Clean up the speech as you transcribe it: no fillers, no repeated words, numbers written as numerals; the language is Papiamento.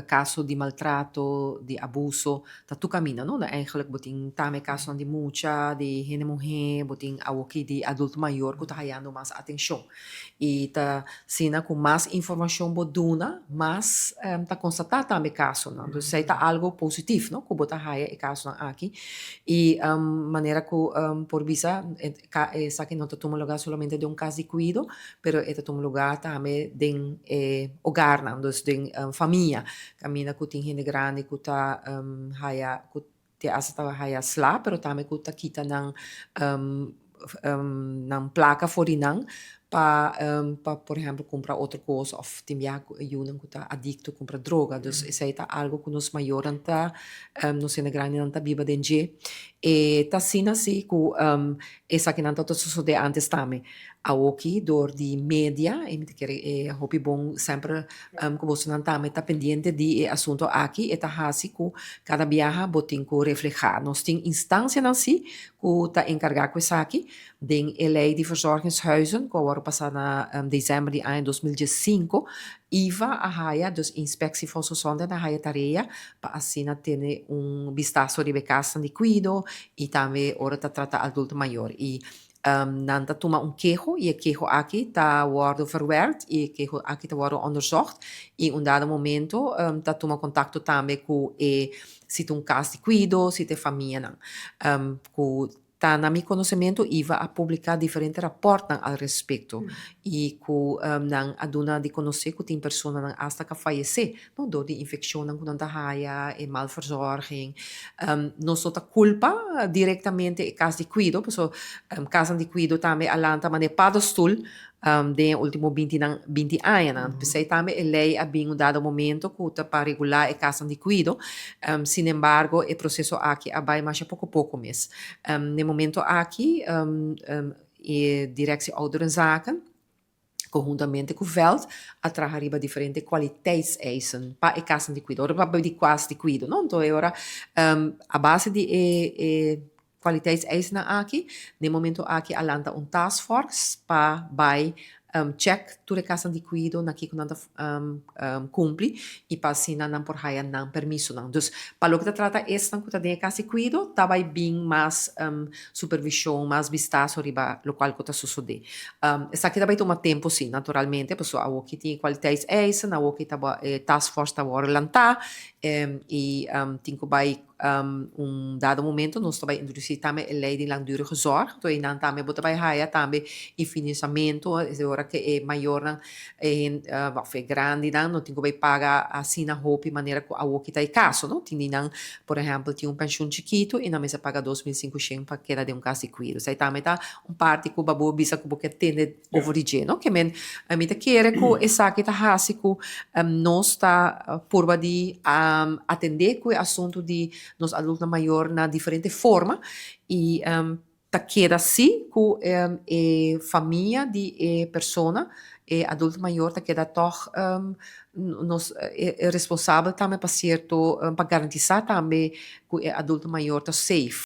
kaso di maltrato, di abuso, ta tur kaminda, no? Eigenlijk bo tin tambe kasonan di mucha, di hende muhé, bo tin awoki di adulto mayor ku ta hayando mas atenshon. I ta asina ku mas informashon bo duna, mas ta konstatá tambe kasonan. Dus esei ta algu positivo, no? Ku bo ta haya e kasonan aki. I manera ku por bisa, esaki no ta tuma lugá solamente den un kas di kuido, pero e ta tuma lugá tambe den e hogarnan, dus den famia, kaminda ku tin hende grandi ku ta haya, ku te hasta ta haya sla, pero tambe ku ta kita nan plaka for di nan pa, por ehèmpel, kumpra otro kos òf tin biaha ku e yunan ku ta adikto kumpra droga. Dus esei ta algu ku nos mayornan ta, nos hende grandinan ta biba den dje. E ta asina si ku esakinan tabata sosodé antes tambe. Awoki dor di media, i mi ta kere e hopi bon semper ku bosonan tambe ta pendiente di e asunto aki, e ta hasi ku kada biaha bo tin ku reflehá. Nos tin instansianan si ku ta enkargá ku esaki den e lei di verzorgingshuizen ku a wòrdu pasá na desèmber di aña 2015. IVA a haya, dus Inspectie Volksgezondheid a haya tarea pa asina tene un bistaso riba e kasnan di kuido i tambe ora ta trata adulto mayor. I nan ta tuma un keho i e keho aki ta wòrdu verwerkt i e keho aki ta wòrdu onderzocht i un dado momento ta tuma kontakto tambe ku e si ta un kas di kuido, si ta e famianan. Ku ta na mi konosementu IVA a publiká diferente rapòrtnan al respekto i ku nan a duna di konosé ku tin personanan asta ku a fayesé, no, dor di infekshonnan ku nan ta haya, e mal verzorging. Nos no ta kulpa direktamente e kas di kuido, pasobra kasnan di kuido tambe a lanta manera paddenstoel den e ultimo bintinan 20 añanan. P'esei tambe e lei a bin un dado momento ku ta pa regulá e kasnan di kuido. Sinembargo, e proseso aki a bai masha poko poko mes. Na e momento aki e Directie Ouderenzaken konhuntamente ku Veld a traha riba diferente kwaliteitseisen pa e kasnan di kuido. Ora papia di kas di kuido, no? Anto e ora a base di e kwaliteitseisennan aki, na e momento aki a lanta un taskforce pa bai check tur e kasnan di kuido na kiko nan ta kumpli i pa asina nan por haya nan permisonan. Dus pa loke ta trata esnan ku ta den e kas di kuido ta bai bin mas supervishon, mas bistaso riba lokual ku ta sosodé. Esaki ta bai tuma tempu si, naturalmente, pasobra awoki tin e kwaliteitseisen, awoki ta e taskforce ta wòrdu lantá i tin ku bai un dado momento nos ta bai introdusí tambe e lei di langdurige zorg, enton einan tambe bo ta bai haya tambe e financiamento, es e ora ku e mayornan òf e grandinan no tin ku bai paga asina hopi manera ku awoki ta e kaso, no. Tin di nan, por ehèmpel, tin un penshun chikitu i nan mester paga 2500 pa keda den un kas di kuido. Esei tambe ta un parti ku bo bisa ku bo ke tende over di dje, no. Ke men mi ta kere ku esaki ta hasi ku nos ta purba di atendé ku e asuntu di nos adultonan mayor na diferente forma i ta keda si ku e famia di e persona, e adulto mayor, ta keda tòg nos responsabel tambe pa sierto pa garantisá tambe ku e adulto mayor ta safe.